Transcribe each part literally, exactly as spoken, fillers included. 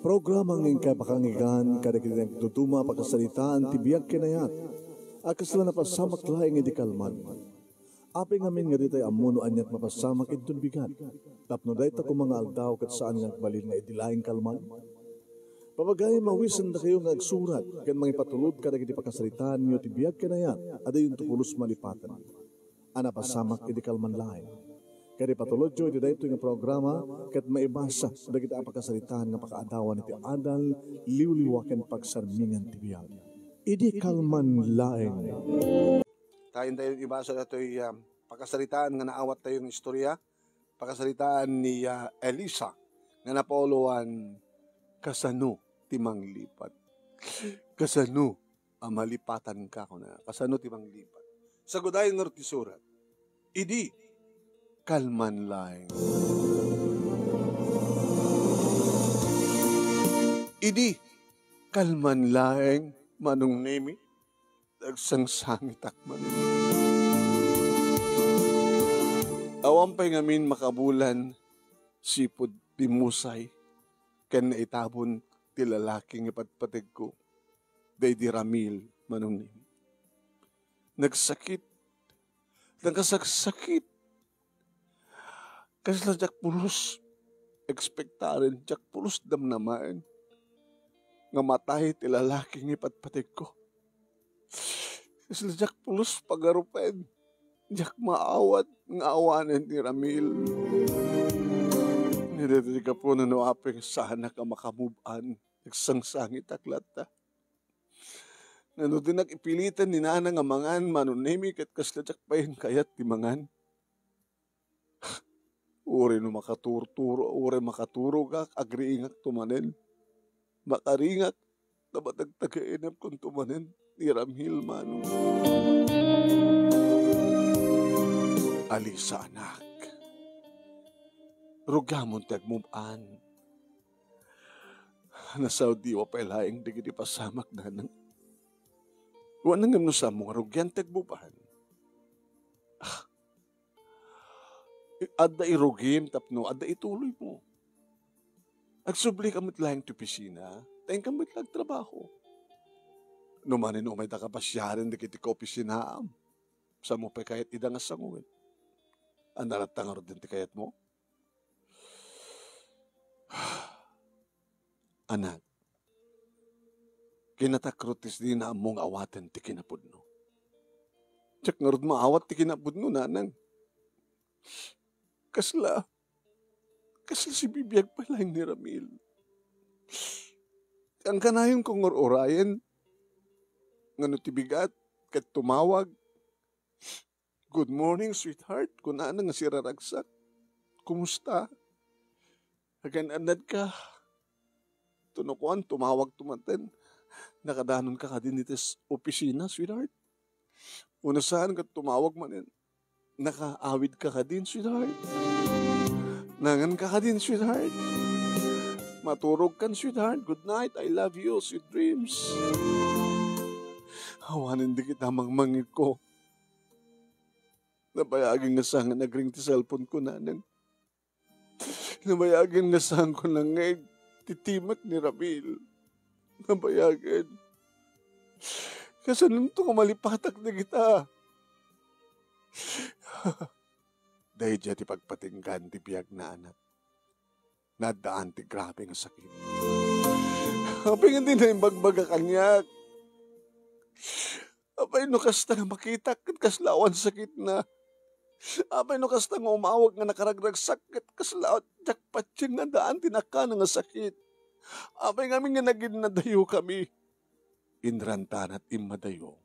Programa nga inkay pakangigan kadagiti nagduduma a pakasaritaan ti biag ken ayat a kasla napasamak laeng idi kalman. Apay ngamin nga ditay ammo no aniat mapasamak inton bigat, tapno dayta koma nga aldaw ket saan nga agbalin nga idi laeng kalman? Papagayam, awisendakayo nga agsurat ken mangipatulod kadagiti pakasaritaanyo ti biag ken ayat a dayonto pulos malipaten a napasamak idi kalman laeng. Ket ipatulodyo iti daytoy nga programa ket maibasa dagiti a pakasaritaan nga pakaadawan iti adal, liwliwa ken pagsarmingan ti biag. Idi kalman laeng. Tayo tayo ibasa datoy, um, pakasaritaan nga naawattayo nga istorya. Pakasaritaan ni, ah, Elisa nga napauluan, "Kasano ti manglipat? Kasano a malipatanka?" kuna. Kasano ti manglipat? Sagudayen ngarud ti surat. Idi kalman laeng. Idi kalman laeng, Manong Nemi, nagsangsangitak manen. Awan pay ngamin makabulan sipud ti musay ken naitabon ti lalaki nga ipatpategko, daydi Ramil, Manong Nemi. Nagsakit, nakasaksakit. Kasla diak pulos ekspektaren, diak pulos damnamaen nga matay ti lalaki nga ipatpategko. Kasla diak pulos pagarupen, diak maawat nga awanen ni Ramil. Ngem daytoy ti gapu no apay saanak a maka-move on, nagsangsangitak latta. Ngem no dinak ipiliten ni nana nga mangan, Manong Nemi, ket kasla diak pay kayat ti mangan. Uray no makaturturo, uray makaturogak, agriingakto manen. Makaringak, ta matagtagainakon to manen ni Ramil, Manong. Alisa, anak. Rugamon ti agmub-an. Nasaudiwa pay laeng dagiti pasamak, nanang. Wen, ngem no saan mo nga rugian ti agmub-an. Ah, adda irugim tapno adda ituloymo. Agsubli ka met laeng ti opisina, ta inka met la agtrabaho. No manen umayda ka pasiaren dagiti kaopisinaam, saan mo pay kayat ida nga sanguet? Ania latta ngaruden ti kayatmo? Anak, kinatak ngarud ti dina ammo nga awaten ti kinapudno. Diak ngarud maawat ti kinapudno, nanang. Kasla, kasla sibibiag pay laeng ni Ramil. Kankanayon ko nga ur-urayen nga no ti bigat ket tumawag, "Good morning, sweetheart," kunana nga siraragsak. "Kumusta? Agan-annad ka?" Tuno kuan, tumawag to manen. "Nakadanonka kadi iti s-, opisina, sweetheart?" Wenno saan ket tumawag manen, "Nakaawid ka kadin, sweetheart? Nangan ka kadin, sweetheart? Maturog kan, sweetheart? Good night, I love you, sweet dreams." Awanen dagita mangmangngegko. Nabayagen nga saan nga nagring ti cellphone ko, nanang. Nabayagen nga saanko nangngeg ti timek ni Ramil. Nabayagen. Kasanonto nga malipatak dagita? Daydiay ti pagpatinggaan ti biagna, anak. Naaddaan ti grabe nga sakit. Apay nga dina imbagbaga kaniak? Apay no kasta nga makitak ket kasla awan sakitna? Apay no kasta nga umawag nga nakaragragsak ket kasla diak patien nga addaan ti nakkana nga sakit? Apay ngamin nga naginnadayokami? Inrantana ti immadayo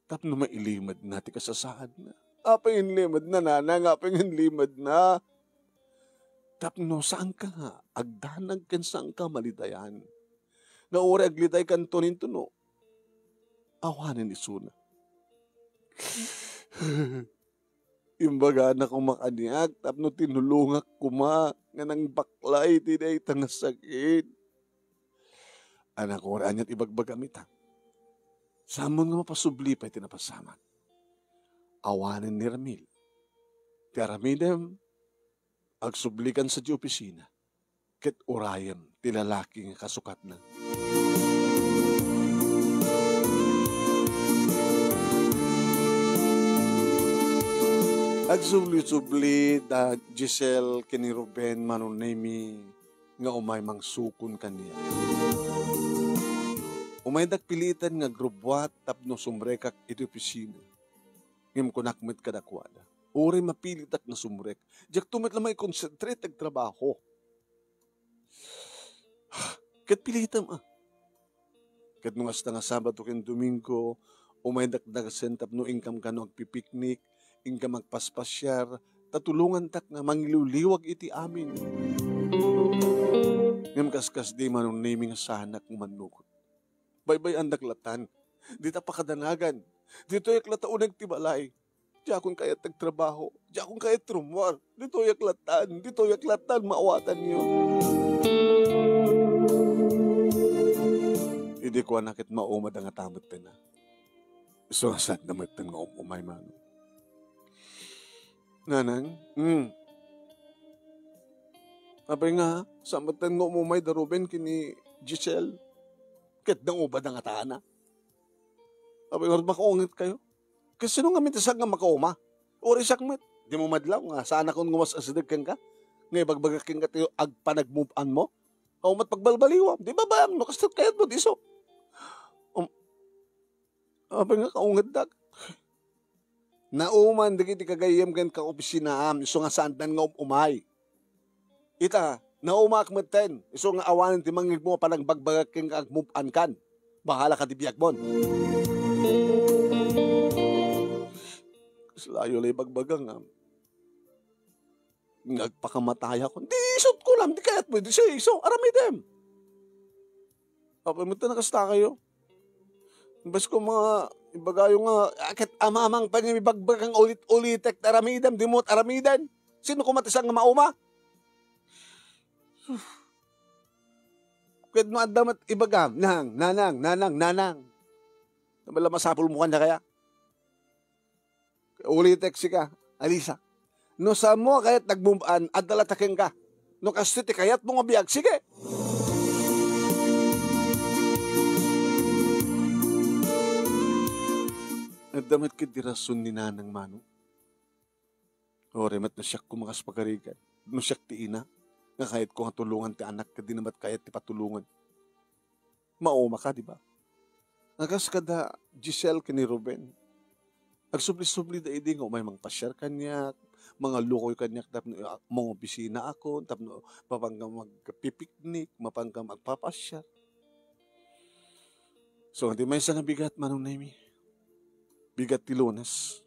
tapno mailimedna ti kasasaadna. Apay nga inlimedna, nanang? Apay nga inlimedna? Tapno saanka nga agdanag ken saanka malidayan. Nga uray aglidaykanto ninto no awanen isuna. Imbagana koma kaniak tapno tinulongak koma nga nangbaklay ti dayta nga sakit. Anak, uray aniat ibagbagam ita. Saanmon nga mapasubli pay ti napasamak. Awanen ni Ramil. Ti aramidem, agsublikan sadiay opisina. ket urayem ti lalaki nga kasukatna. Agsubli-subli da Giselle ken ni Ruben, Mano Nemi, nga umay mangsukon kaniak. Umaydak pilitan nga agrubbuat tapno sumrekak iti opisina. Ngem kunak met kadakuada, uray mapilitak nga sumrek, diakto met la maikonsentrate agtrabaho. Ket pilitem, a. Ket no kasta nga Sabado ken Domingo, umaydak dagasen tapno inkam kano agpipiknik, inkam agpaspasiar, ta tulongantak nga mangliwliwag iti amin. Ngem kaskasdi, Mano Nemi, nga saanak nga mannukot. Baybay-andak latan. Dita pakadanagan. Ditoyak lata uneg ti balay. Diakon kayat agtrabaho. Diakon kayat rummuar. Ditoyak latan. Ditoyak latan. Maawatanyo. Idi kuana ket mauma da nga tamet tena. Isu nga saan da metten nga um-umay, Mano. Nanang, hmm. Apay nga, saan metten nga um-umay da Ruben ken ni Giselle? Ket nauba da nga tana. Apay nga makaunget kayo? Ket sino ngamin ti saan nga makauma? Uray siak met. Dimo madlaw nga saanakon nga umas-asideg kenka? Nga ibagbagak kenka ti agpanagmove-an mo? Awan met pagbalbaliwam. Di ba bayam no? Kasta kayat mo, di so? Um, apay nga kaungetdak? Nauman dagiti kagayyem ken kaopisinaam, isu nga saandan nga um-umay. Ita, naumaak metten, isu nga awanen ti mangngegmo a panagbagbagak ken agmove-an kan. Bahala ka di biagmon. Kaslayo la ibagbaga nga, nga agpakamatayakon. Di isut ko lang, di kayat mo, di siya iso, aramidem. Apay mo ito nakastakayo? Imbes ko mga ibagayo nga, ah, ket amamang pa nga ibagbagang ulit-ulitek, aramidem, di mo aramiden. Sino ko matisan nga mauma? Ket no adda met ibagam, nang, nanang, nanang, nanang. Nabala masapul mo kanya kaya? Ulitek sika, Alisa. No saan mo kayat nagmubaan, adda la ta kenka. No kastoy ti kayat mo nga biag, sige. Adda met ket di rason ni Nanang Mano. Uray met no siak kumakas pagarigan, no siak ti ina, nga kayatko nga tulongan ti anak ket di na met kayat ti patulongan. Mauma ka, di ba? Nga kas kada Giselle ken ni Ruben. Agsubli-subli da idi nga umay mangpasiar kaniak, mangalukoy kaniak tapno, ah, mangopisina akon, tapno mapanggam agpipiknik, mapanggam agpapasiar. So, di maysa nga bigat, Manong Nemi. Bigat ti Lunes.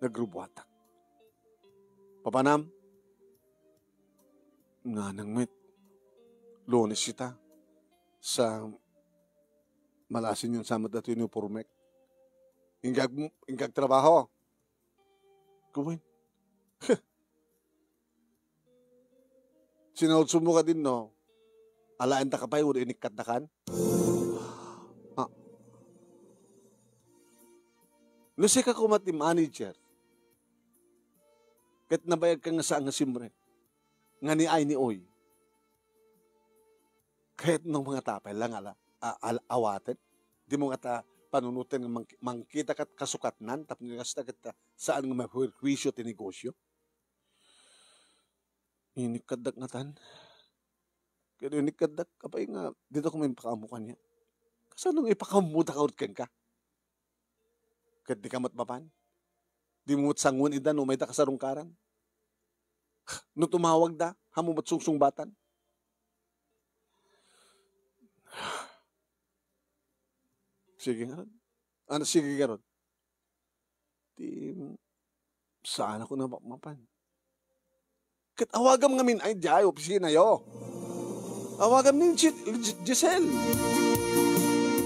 Nagrubuatak. Papanam? Nganang met. Lunes ita. Sa malasin yun sa mata to uniformek. Ingag, ingag trabaho. Kuwen. Sinaudso mo ka din, no? Alaen ta ka pay, uno inikkat da kan? Ah. No sika koma ti manager, ket nabayag ka nga saan nga simre, nga ni ay ni oy. Ket no mga tapay lang ala, a-, al-, awaten, di mo nga ta panunoten nga mangki-, mangkita kat kasukatnan, tapno kasta ket ta saan nga maperwisyo ti negosyo. Inikkatdak ngatan. Ket inikkatdak, apay nga, dita ko maimpakaammo kaniak. Kasano nga ipakaammo da ka kenka? Ket di ka met mapan? Di mo met sangoen ida no mayda kasarungkaran? No tumawag da, haan mo met sungsungbatan? Sige nga. Ano, sige nga ron. Ti, saan ako na mapan? Ket awagam ngamin ay diay opisina yo. Awagam ni Gi-, Gi-, Giselle.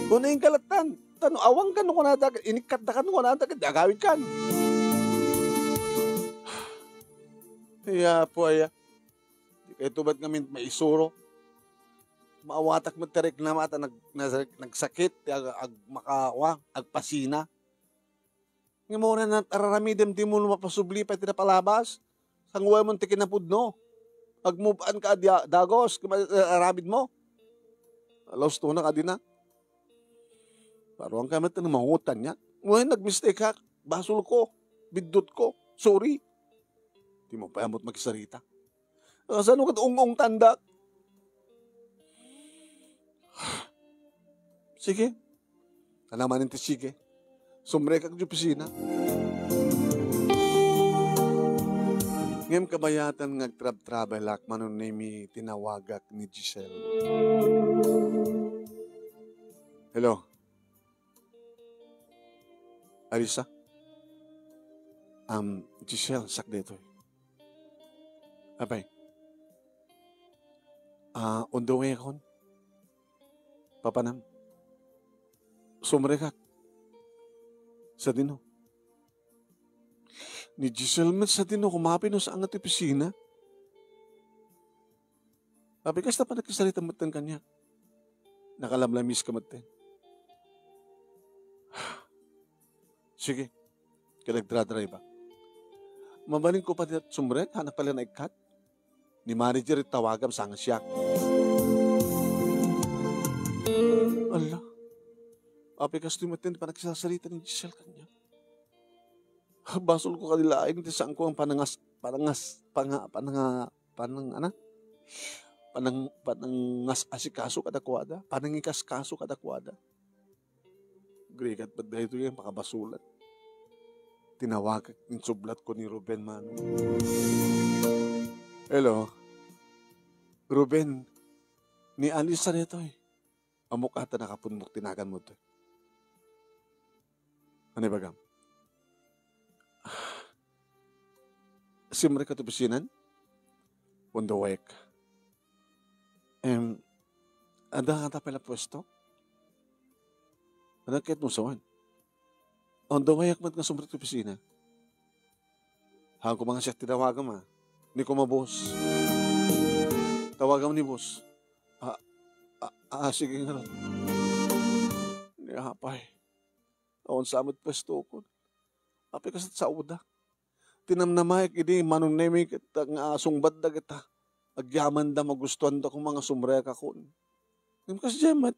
Unayin kalatan. Tano awang kan kunata, inikkat da kan kunata, ket agawid kan. Iya po, aya. Di kayo tubat ngamin maisuro. Maawatak met ti reklama ta nag-, nag-, nagsakit, ti ag-, ag-, makawa, agpasina. Nga mo na nat-, araramidem, di mo mapasubli pay ti napalabas. Sanguay mo ti kinapudno. Agmove on ka a dia-, dagos, ket ma-, eh, aramidmo. Alaus to na kadina. Paruan ka met nga mangutan niya. Wen, nagmistekak. Basolko. Biddutko. Sorry. Dimo pay ammot makisarita. Kasano ket ung-ungtandak? Sige. Ania manen ti sige? Sumrekak iti opisina. Ngem kabayatan nga agtrabtrabalak, Manong Nemi, tinawagak ni Giselle. Hello? Alisa? Um, Giselle, siak daytoy. Apay? Ah, on the way akon. Papanam. Sumrekak. Sadino? Ni Giselle met sadino, kumapi no saan nga ti opisina. Apay, kasta pay nakisarita metten kaniak. Nakalamlamis ka metten. Sige. Ket agdradrive-ak. Mabalinko pay ti sumrek, haannak pay la naikkat. Ni manager ti tawagam, saan nga siak. Ala. Apay, kastoy metten ti pannakisasarita ni Giselle kaniak. Basolko kadi laeng ti saanko nga panangas-, panangas-, panga-, pananga-, panang-, ana? Panang-, panangas-asikaso kadakuada, panangikaskaso kadakuada. Agrigat met daytoy nga pakabasolan. Tinawagak, insublatko ni Ruben Mano. Hello? Ruben, ni Alisa daytoy. Ammok a ta nakapunmok ti naganmo daytoy. Ania ibagam? Simrek ka ti opisina? On the way-ak. Em, adda ngata pay la puesto? Ania kayatmo sawen? On the way-ak met nga sumrek ti opisina. Haanko nga siak ti tawagam, a. Ni kuma boss. Tawagam ni boss. A, a, a, sige ngarud. Ni apay. Awan sa met puestokon. Apay, kasla saoda. Tinamnamaek idi Manong Nemi ket nga sungbat dagita. Agyamanda, magustuanda koma nga sumrekakon. Ngem kasdiay met.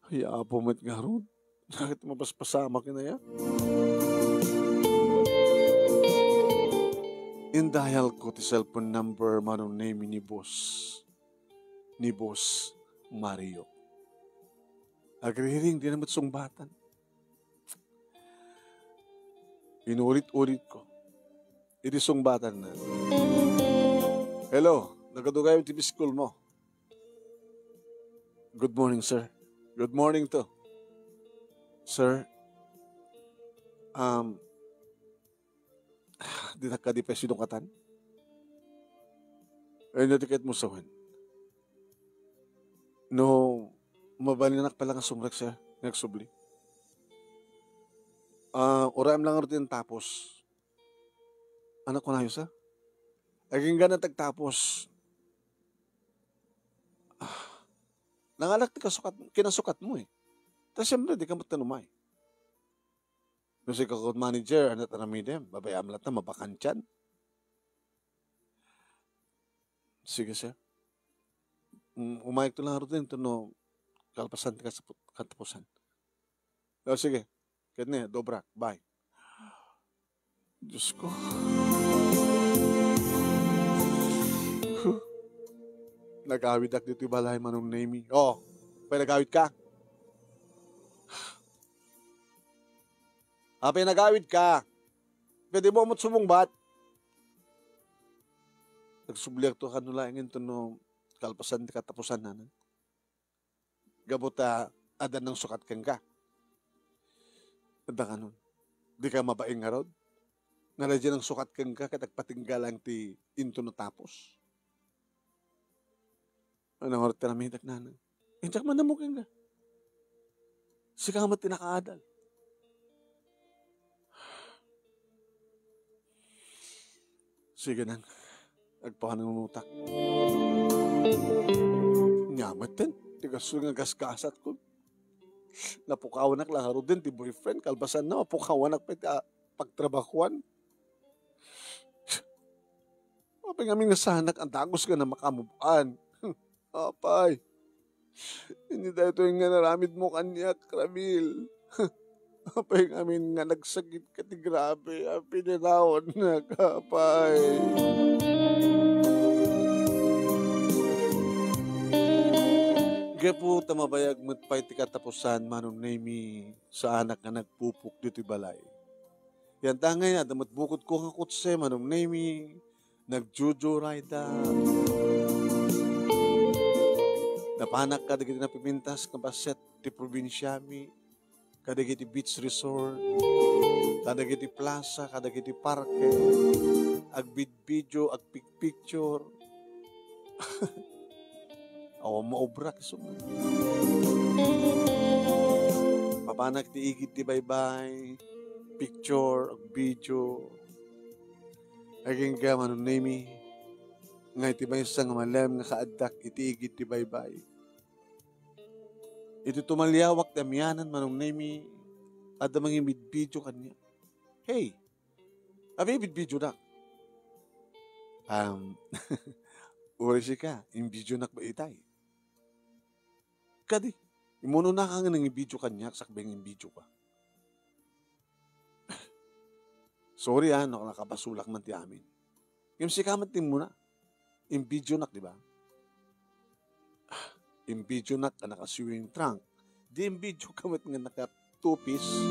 Ay, Apo met ngarud. Ket mapaspasamak aya. Indial ko ti cellphone number, Manong Nemi, ni boss. Ni boss Mario. Agriring, dina met sungbatan. Inulit-ulit ko. Idi sungbatan na. Hello, nagadu gayam ti miss call mo. Good morning, sir. Good morning to. Sir, um, dinak kadi pay sinungkatan? Ania ti kayatmo sawen? No mabalinak pay la nga sumrek, sir, nga agsubli. Ah, uray, ammok la ngarud ti tapos. Ania kunayo, sir? Agingga ti agtapos. Ah, nanganak ti kasukat, kinasukatmo, eh. Ta siyempre, dika met umay. No sika ket manager, ania ti aramidem? Babayaam latta, mabakantian. Sige, sir. Mm, umayekto la ngarud ditoy no kalpasan ti kasapu-, katapusan. O, sige. Ket ni, adda obrak. Bye. Diyos ko. Nagawidak ditoy balay, Manong Nemi. O, apay, nagawidka? Apay, nagawidka? Pwede mo met sumungbat. Nagsubliakto kano laeng inton no kalpasan ti katapusan, nanang. Gapu ta adda nangsukat kenka. Adda kanon. Dika mabain ngarud? Nga daydiay nangsukat kenka ket agpatingga laeng ti inton no tapos. Ania ngarud ti aramidek, nanang? Diak man ammo kenka. Sika met ti nakaadal. Sige, nang. Agpapanungutak. Ania metten, ti kastoy nga gasgasatkon. Napukawanak la ngaruden ti boyfriend, kalpasanna, mapukawanak pay ti, ah, pagtrabahoan. Apay ngamin nga saanak a dagus nga maka-move on. Apay, ania daytoy nga inaramidmo kaniak, Ramil? Apay ngamin nga nagsakit ka ti grabe a pinanawannak, apay. Gapu ta mabayag met pay ti katapusan, Manong Nemy, saanak nga nagpupok ditoy balay. Yan ta ngay, adda met bukodko nga kotse, Manong Nemy, nagjo-joyride-ak. Napanak kadagiti napipintas nga bassit ti probinsiami, kadagiti beach resort, kadagiti plaza, kadagiti parke, agbidbideo, agpicpicture. Awan maobrak isu. Mapanak ti igid ti baybay, picture, video. Agingga, Manong Nemy, nga iti maysa nga malem nga kaaddak iti igid ti baybay. Iti tumaliawak ti amianan, Manong Nemy, adda mangibidbideo kaniak. Hey, apay ibidbideonak? Um, uray sika, inbidionak ba itay? Kadi, immuno naka nga nangibideo kaniak, sakbay nga inbideo ka. Sorry, ah, no, nakabasolak man ti amin. Ngem sika met ti immuna. Inbidionak, di ba? Ah, inbidionak a naka-swimming trunk. Di inbideo ka met nga naka-two-piece.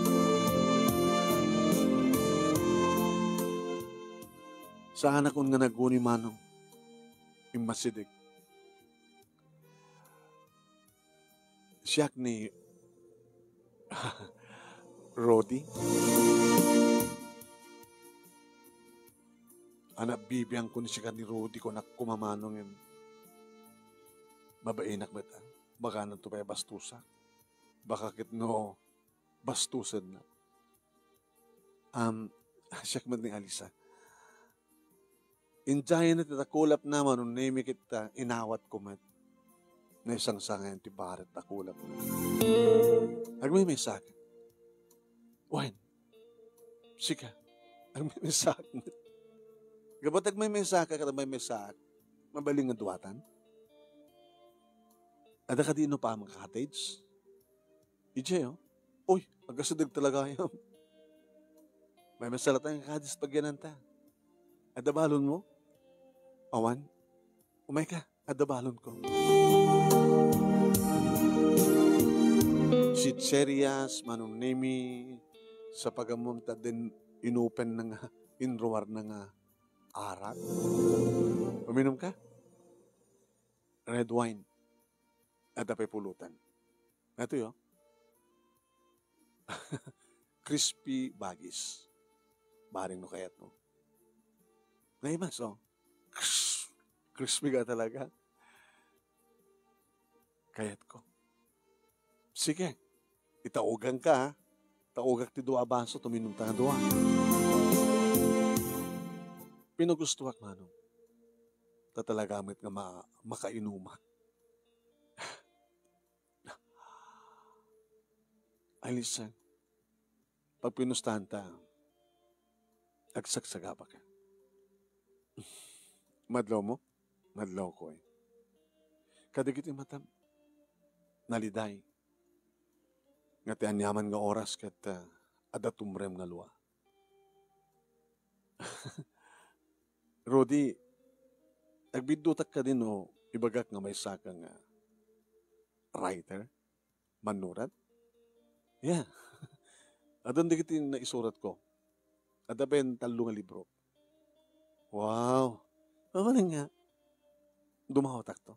Saanakon nga naguni, Manong. Immasideg. Siak ni Rudy. Anak, bibiangko ni sika ni Rudy, kunak koma, Manong, em. Mabainak met, ah. Baka nanto pay bastusak. Baka ket no, bastusenna. Um, siak met ni Alisa. Idiay na ti dakulapna, Manong Nemy, ket, ah, inawatko met. Naisangsangay ti baret dakulapna. Agmaymaysaak. Wen, sika, agmaymaysaak met. Gapu ta agmaymaysaak ket agmaymaysaak, mabalin nga duatan? Adda kadi inupam nga cottage? Idiay, oh. Uy, agasideg talaga, ayam. Maymaysa latta nga kadis pagyananta. Adda balonmo? Awan. Umayka, adda balonko. Chicherias, Manong Nemy, sapagammom ta din inupenna nga, inruarna nga arak. Uminumka? Red wine. Adda pay pulutan. Ito, oh. Crispy bagis. Bareng no kayatmo. Naimas, oh. Crispy ka talaga. Kayatko. Sige. Itauganka, ha? Taugak ti dua a baso, uminumta nga dua. Pinagustoak, Manong. Ta talaga met nga ma-, makainumak. Ay, listen. Pagpinustahanta, agsagsagabaka. Madlawmo? Madlawko, eh. Kadagiti matam, naliday. Nga ti aniaman nga oras ket, ah, adda tumrem nga lua. Rudy, agbiddutak kadi no ibagak nga maysaka nga writer? Mannurat? Yeah. Adun dagiti naisuratko. Adda pay tallo nga libro. Wow. Mabalin nga. Dumawat akto.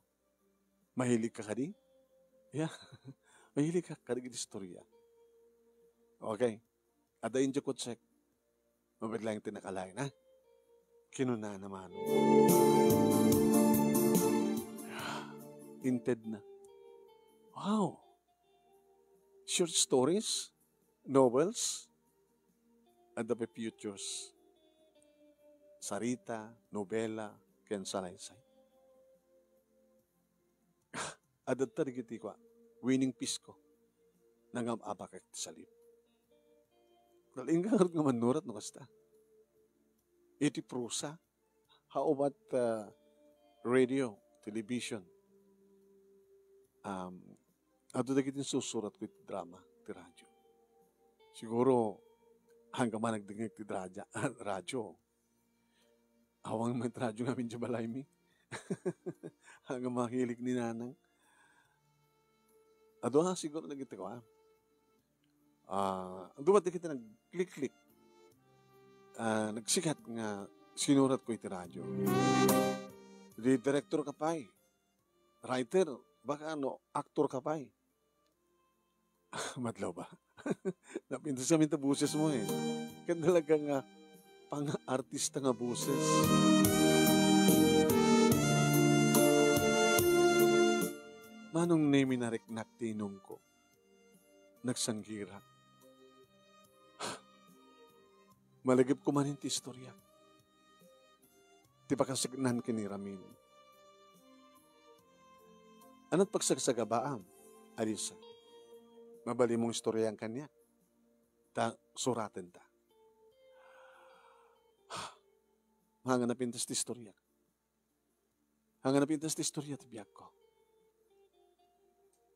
Mahilig ka kadi? Yeah. Mahilig ka kadi iti istorya. Okay. Adda injay kutsek. Mabiit laeng ti nakalain, ha? Kinuna naman. Inted na. Wow! Short stories, novels, and the futures. Sarita, nobela, ken salaysay. Adda dagiti kua, winning piece ko. Nangam-abak ti salib. Nalaingka ngarud nga mannurat no kasta. Iti prosa, Paubat, ah, radio, television. Um, adu dagiti insusuratko iti drama, ti radio. Siguro, hanggang managdingeg ti dradia-, radio. Awan met radio ngamin diay balaymi. Hanggang mahilig ni Nanang. Adu nga siguro dagiti kuan. Ah, adu met dagiti nagliklik. Ah, nagsikat nga sinuratko iti radio. Di direktor ka pay. Writer, baka no, aktor ka pay. Madlaw ba? Napintas kami ta boses mo eh. Ket talaga nga pang-artista nga boses. Manong Nemi, nariknak ti inumko. Nagsanggirak. Malagip ko manen ti istorya. Ti pakasakitnan ken ni Ramil. Anat pagsagsaga baam, Alisa? Mabalinmong istoryaen kaniak. Ta suratenta. Hanga napintas ti istoryak. Hanga napintas ti istorya ti biagko.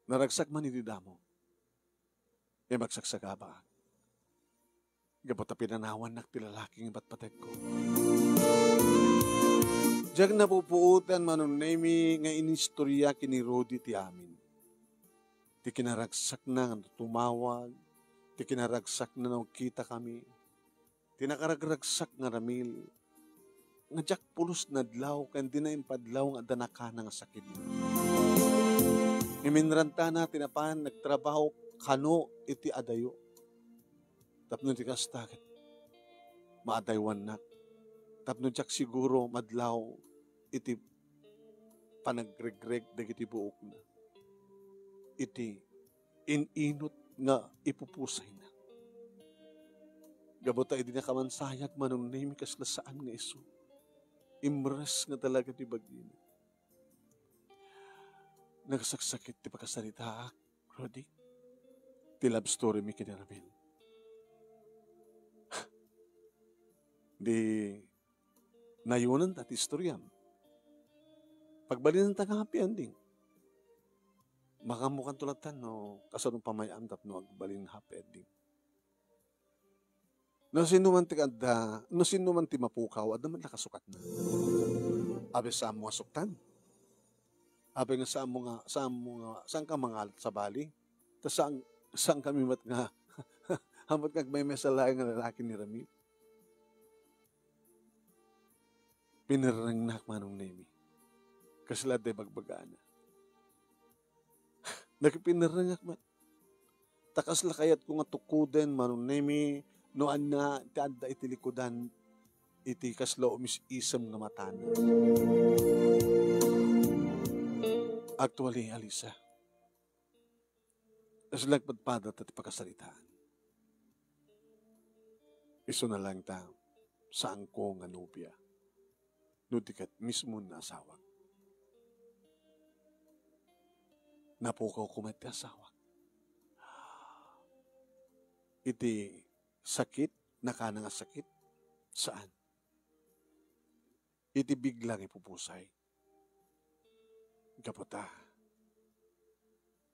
Naragsak man idi damo. Imbag sagsagabaak. Gapu ta pinanawannak ti lalaki nga patpategko. Diak napupuotan, Manong Nemi, nga inistorya ken ni Rudy ti amin. Ti kinaragsakna nga tumawag, ti kinaragsakna nga agkitakami, ti nakaragragsak nga Ramil, nga diak pulos nadlaw ken dina impadlaw nga adda nakana nga sakit. Ngem inrantana ti napan nagtrabaho kano iti adayo. Tapno ti kasta ket maadaywannak, tapno diak siguro madlaw iti panagregreg dagiti buokna, iti in-inut nga ipupusayna. Gapu ta idi nakamansayag, Manong Nemi, kasla saan nga isu. Imres nga talaga ti bagina. Nagsaksakit ti pakasaritaak, Rudy. Ti love story mi ken ni Ramil. Di nayonenta ti istoriam. Pagbalinenta nga happy ending. Makaammokanto latta no kasano pamay-am tapno agbalin happy ending. No sino man ti adda, no sino man ti mapukaw, adda man nakasukatna. Apay, saanmo nga suktan? Apay nga saanmo nga, saanmo nga, saanka mangalat sabali? Ta saan, saankami met nga, ammok nga agmaymaysa laeng nga lalaki ni Ramil. Pinerrengnak, Manong Nemi. Kasla adda ibagbagana. Nakipinerrengak met. Ta kasla kayatko nga tukoden, Manong Nemi, no ania ti adda iti likudan iti kasla umis-isem nga matana. Actually, Alisa, kasla agpadpada ta ti pakasaritaan. Isuna laeng ta, saanko nga nobia. No di ket mismo nga asawak. Napukawko met ti asawak. Iti sakit, nakana nga sakit, saan. Iti bigla nga ipupusay. Gapu ta,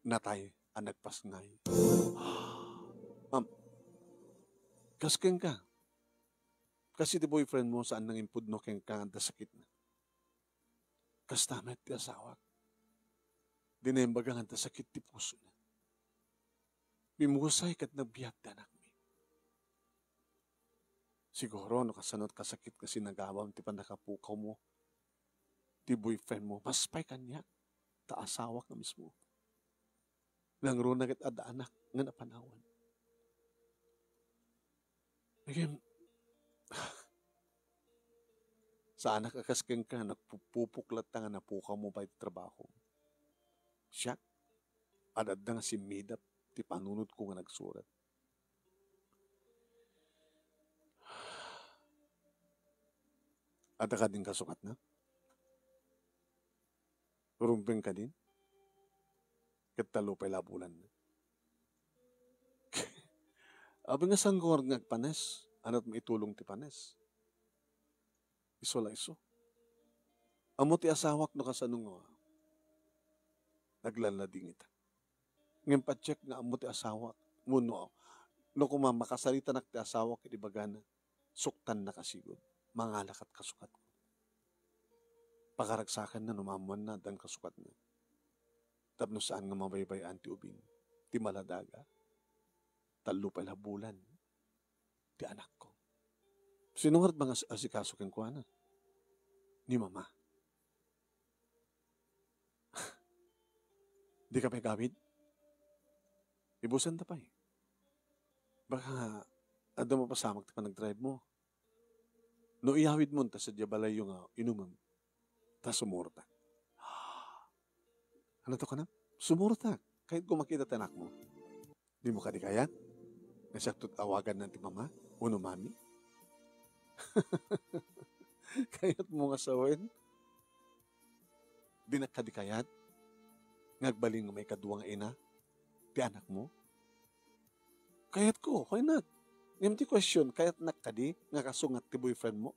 natay a nagpasngay. Ma'am, kas kenka, kas iti boyfriend mo, saan nga impudno kenka nga adda sakitna. Kasta met ti asawak. Dina imbaga nga adda sakit ti pusona. Pimusay ket nagbiag ti anakmi. Siguro no kasano kasakit nga sinagabam ti pannakapukaw mo, ti boyfriend mo, mas pay kaniak, ta asawak nga mismo. Nangruna ket adda anak nga napanawan. Ngem, saanak a kas kenka, nagpupupok latta nga napukaw mo pay ti trabaho. Siak, ad-adda nga simmidap ti panunotko nga nagsurat. Adda kadin kasukatna? Rumbeng kadin? Ket tallo pay la bulan. Apay nga saan nga agpanes, anat maitulong ti panes. Isu la isu. Ammo ti asawak no kasano nga naglalladingit. Ngem pa-check nga ammo ti asawak. Wenno, no koma makasaritanak ti asawak iti bagana, suktannaka sigud. Mangalakat kasukatko. Pakaragsakanna no maammoanna addan kasukatna. Tapno saan nga mabaybay-an ti ubing, ti maladaga. Tallo pay la bulan ti anakko. Sino ngarud mangas-, asikaso kenkuana? Ni mama. Dika pay agawid? Ibusanta pay. Baka adda mapasamak ti panagdrive mo. No iyawidmo ta sadiay balayyo nga inumem, ta sumurota. Ano to kanam? Sumurota. Kayatko makita ti anakmo. Dimo kadi kayat? Nga siakto ti awaganna ti mama? Wenno mami? Kayatmo nga sawen? Dinak kadi kayat? Nga agbalin nga maikadua nga ina ti anakmo? Kayatko, why not? Ngem ti question, kayatnak kadi nga kasungat ti boyfriend mo?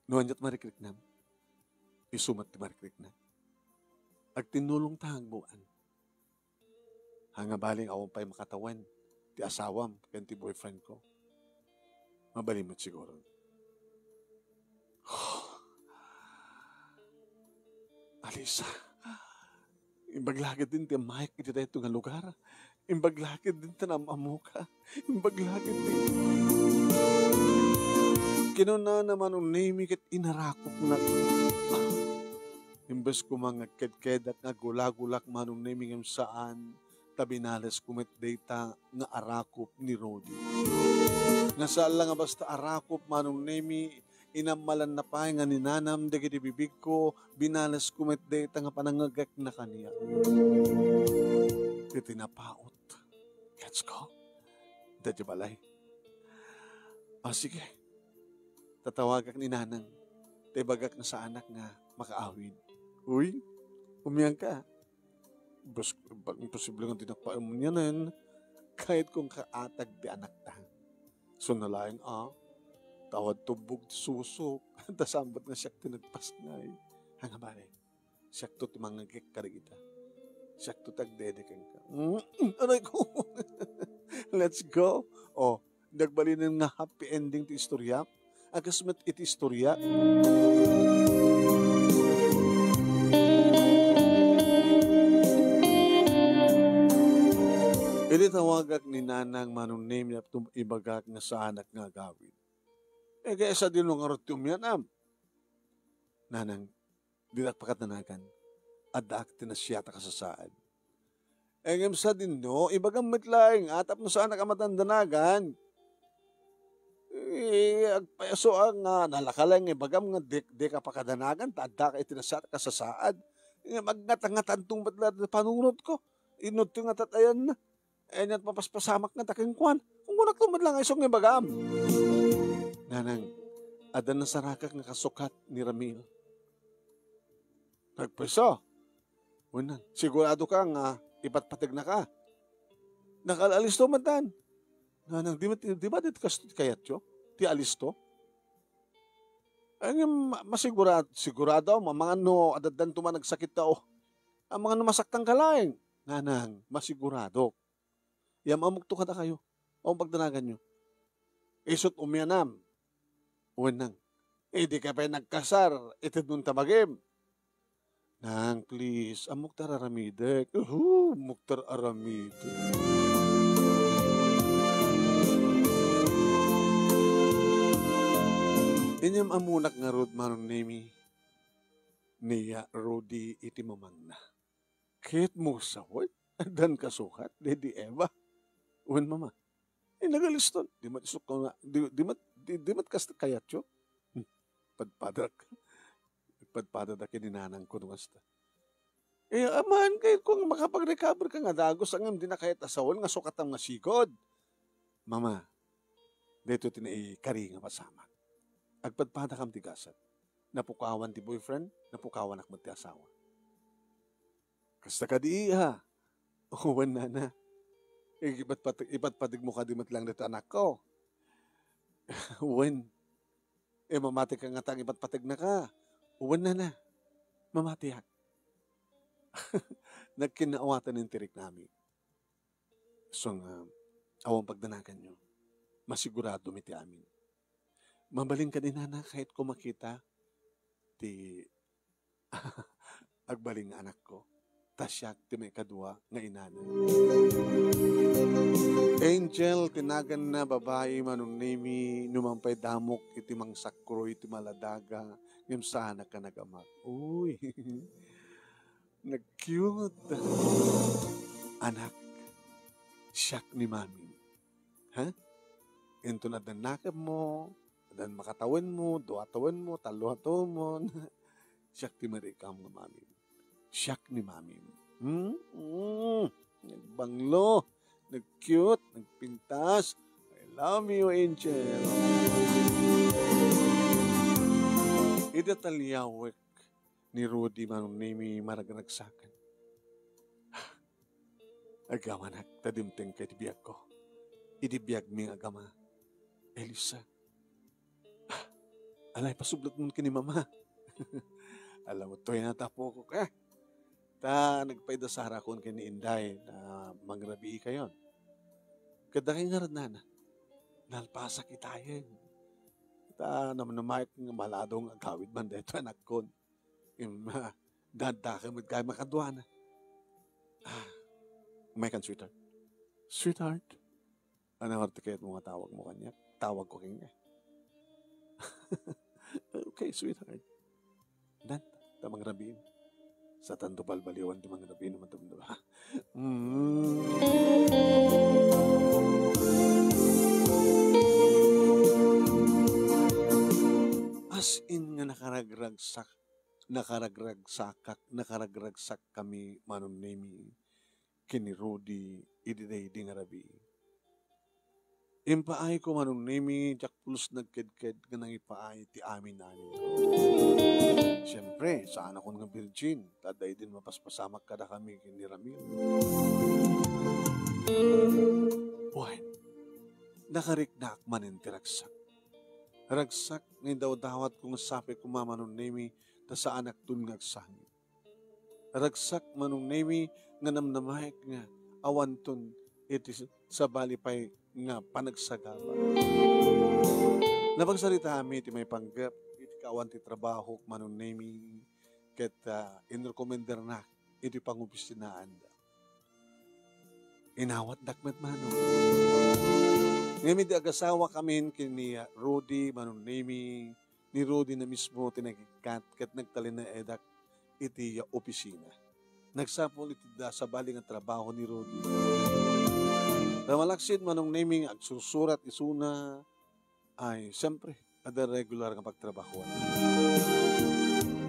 No aniat marikriknam, isu met ti marikrikna. Agtinnulongta nga agbuan. Haan nga bale nga awan pay makatawen ti asawam ken ti boyfriend ko. Mabalin met siguro. Alisa, imbag la ketdin ti ammaek iti daytoy nga lugar. Imbag la ketdin ti naam-ammoka. Imbag la ketdin. Kinunana Manong Nemi ket inarakopna. Imbes koma nga agkedkedak nga agulagulak Manong Nemi ngem saan, ta binalesko met dayta nga arakop ni Rudy. Nga saan la nga basta arakop Manong Nemi, inammalanna pay nga ninanam dagiti bibigko, binalesko met dayta nga panangngegekna kaniak. Iti napaut, let's go. Daydiay balay. Ah, sige. Tatawagak ni Nanang. Ta ibagak nga saanak nga makaawid. Uy, umiangka. Bas-, ba-, imposible nga dinak paammuanen. Kayatko nga kaatag ti anakta. Isu na laeng a, ta awan tubbog ti susok. Ta saan met nga siak ti nagpasngay. Haan nga bale, siakto ti mangngegek kadagita. Siakto ti agdede kenka. Mm, aray ko. Let's go. O, nagbalinen nga happy ending ti istorya. A kas met iti istorya. Idi tawagak ni Nanang Manong Nemi, ibagak nga saanak nga agawid. E, kaysa dino ngarud ti umianam? Nanang, dinak pakadanagan. Addaak ti nasiatak a sasaad. E, ngem sadino, ibagam met laeng a tapno saanak a madandanagan. E, agpayso a nga nalaka laeng nga ibagam nga di, dika pakadanagan, ta addaka iti nasiatak a sasaad. Ngem agngatangatanto met la ti panunotko. Inutto nga tat-ayanna. Ania ti mapaspasamak ngata kenkuana? Kunkunak met la nga isu nga ibagam. Nanang, adda nasarakak nga kasukat ni Ramil. Nagpweso. Wen, Nang, siguradoka nga ipatpategnaka? Nakal-alisto met, Nan. Nanang, di met, di ba dit kasto ti kayatyo? Ti alisto? Ay, ngem ma-, masigurad-, sigurado, ma-, amangan no adda danto man nagsakit tao. Amangan no masaktanka laeng. Nanang, masigurado. Yam-amokto kadakayo. O, pagdanaganyo. Isut umianam. Wen, Nang, idika pay nagkasar, itedmon ta bagim. Nang, please, ammok ta ar-aramidek. Uhu, ammok ta ar-aramidek. Inyam-ammonak ngarud, Manong Nemi, ni Rudy iti mamangna. Kayatmo sawen? Addan kasukat, Lady Eva? Wen, Mama. E, nagaliston. Di met isukko nga, di, di met, di, di met kasta kayatyo? Hmm. Padpadak. Padpadadak ken ni Nanangko no kasta. E, aman, kayatko nga makapag-recover ka nga dagus, ngem dina kayat a sawen nga sukatam nga sigud. Mama, daytoy ti naikari nga pasamak. Agpadpadakam ti gasat. Napukawan ti boyfriend, napukawanak met ti asawa. Kasta kadi, a? O, wen, Nana. Ipatpat-, ipatpategmo kadi met laeng daytoy anakko? Wen. Eh, mamatika ngata nga ipatpategnaka. Wen nana, mamatiak. Nagkinnaawatan ti riknami. So nga, awan pagdanaganyo. Masigurado mi ti amin. Mabalin kadi nana, kayatko makita ti agbalin nga anakko. Ta siak ti maikadua nga inana. Angel ti naganna, babai, Manong Nemi, numan pay damok iti mangsakroy ti maladaga, ngem saanak a nagamak. Uy, nag-cute. Anak, siak ni Mami. Ha? Inton addan nakemmo, addan makatawenmo, dua tawenmo, tallo a tawenmo. Siak ti marikam nga Mami. Siak ni Mami. Hmm? Mm. Nagbanglo, nag-cute, nagpintas. I love you, Angel. Ida taliawek ni Rudy, Manong Nemi, maragragsakan. Agamanak, ta dimtengka iti biagko. Idi biagmi nga agama, Elisa. Alay, pasublatmon ken ni Mama. Alam mo, toy na tapokok, eh. Ta nagpaida sarakon ken ni Inday na mangrabii kayon. Kadakay ngarud nana, nalpasak itayen. Ta namnamaek nga maladaw nga agawid man daytoy anakkon. Im, ah, dadakay met gayam a kaduana. Ah, may kan, sweetheart. Sweetheart? Ano nga ti kayatmo nga tawagmo kaniak? Tawagko kenka. Okay, sweetheart. Dan, ta mangrabiim. Saan to balbaliwan ti mangrabiim, madamdam, ha? Mm. As in nga nakaragragsak, nakaragragsakak, nakaragragsak kami, Manong Nemi, ken ni Rudy, idi daydi nga rabii. Impaayko, Manong Nemi, diak pulos nagkedked nga nangipaay ti amin-amin. Siempre, saanakon nga virgin, ta daydin mapaspasamak kadakami ken ni Ramil. Wen, nakariknaak manen ti ragsak. Ragsak nga indawdawatko nga sapay koma, Manong Nemi, ta saanakton nga agsangit. Ragsak, Manong Nemi, nga namnamaek nga awanton iti sabali pay nga panagsagaba. Napagsaritaami iti maipanggep iti kaawan ti trabahok, Manong Nemi, ket, ah, inrekomendernak iti pangopisinaanda. Inawatdak met, Manong. Ngem idi agasawakamin ken ni Rudy, Manong Nemi, ni Rudy na mismo ti nagikkat ket nagtalinaedak iti opisina. Nagsapul iti da sabali nga trabaho ni Rudy. Ta malaksid, Manong Nemi, nga agsursurat isuna, ay, siyempre, adda regular nga pagtrabahoan.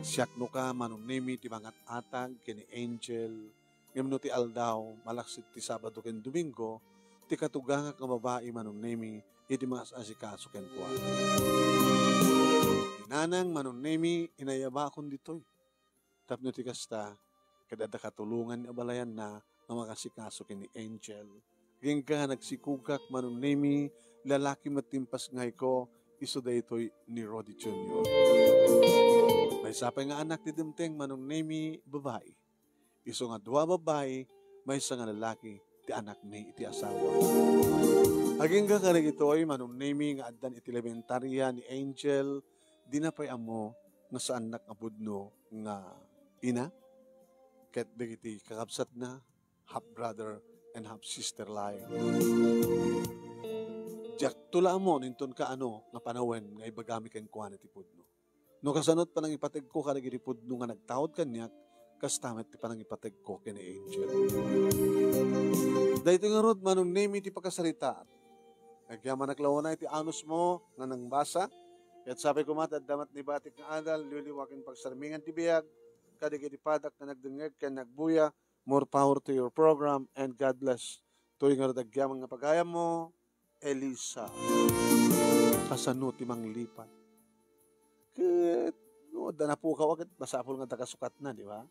Siak no ka, Manong Nemi, ti mangat-atag ken ni Angel, ngem no ti aldaw, malaksid ti Sabado ken Domingo, ti katugangak nga babai, Manong Nemi, iti maas-asikaso kenkuana. Ni Nanang, Manong Nemi, inayabakon ditoy. Tapno ti kasta, ket adda katulongan ni abalayanna nga makasikaso ken ni Angel. Agingga nagsikogak, Manong Nemi, lalaki met ti impasngayko, isu daytoy ni Rudy Junior. Maysa pay nga anak ti dimteng, Manong Nemi, babai. Isu nga dua babai, maysa nga lalaki ti anakmi iti asawa. Agingga kadagitoy, Manong Nemi, nga addan iti elementaria ni Angel, dina pay ammo nga saannak nga pudno nga ina, ket dagiti kakabsatna, half brother and half sister laeng. Diakto la ammo no inton kaano nga panawen nga ibagami kenkuana ti pudno. No kasano ti panangipategko kadagiti pudno nga nagtaud kaniak, kasta met ti panangipategko ken ni Angel. Daytoy ngarud, Manong Nemi, ti pakasaritaan. Agyamanak la unay ti anusmo nga nangbasa. Ket sapay koma ti adda met ni batik nga adal, liwliwa ken pagsarmingan ti biag, kadagiti padak nga nagdengngeg ken nagbuya, more power to your program, and God bless. Toy ngarud agyamanak nga pagayammo, Elisa. Kasano ti manglipat? Ket, no, adda napukaw, ket masapul nga adda kasukatna, di ba?